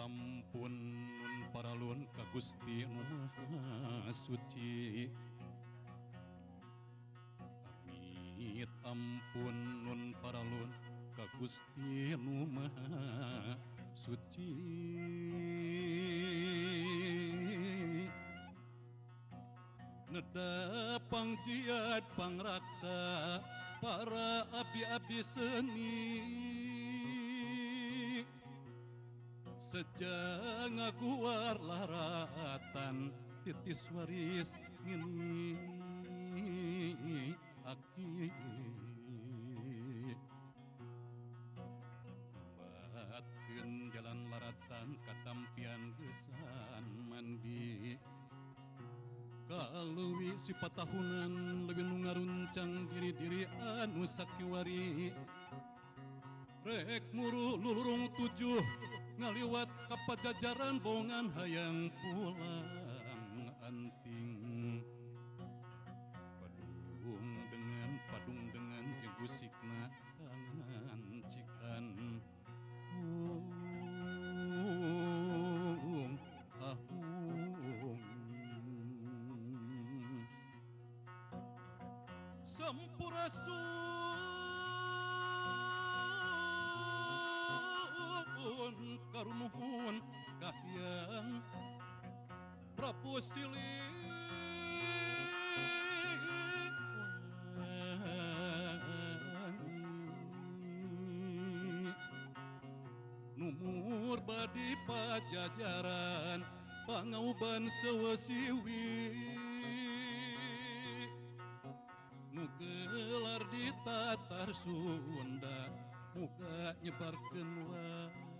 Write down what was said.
ampun nun paralun ka Gusti Nu Maha Suci. Amit ampun nun paralun ka Gusti Nu Maha Suci. Neda pangjiat pangraksa para abdi-abdi seni sejak ngaguar laratan titis waris ngini aki batkeun jalan laratan katampian gesan mandi kaleuwi sipatahunan leuwih nu ngaruncang diri-diri anu sakiwari rek muru lulurung tujuh ngaliwat ka pajajaran bongan hayang pulang anting padung dengan jeung gusikna ngancikan ahung sampurasun karumuhun kahyang Prabu Siliwangi numur badi pajajaran pangauban sewesiwi nu gelar di tatar Sunda muga nyebarkeun wae.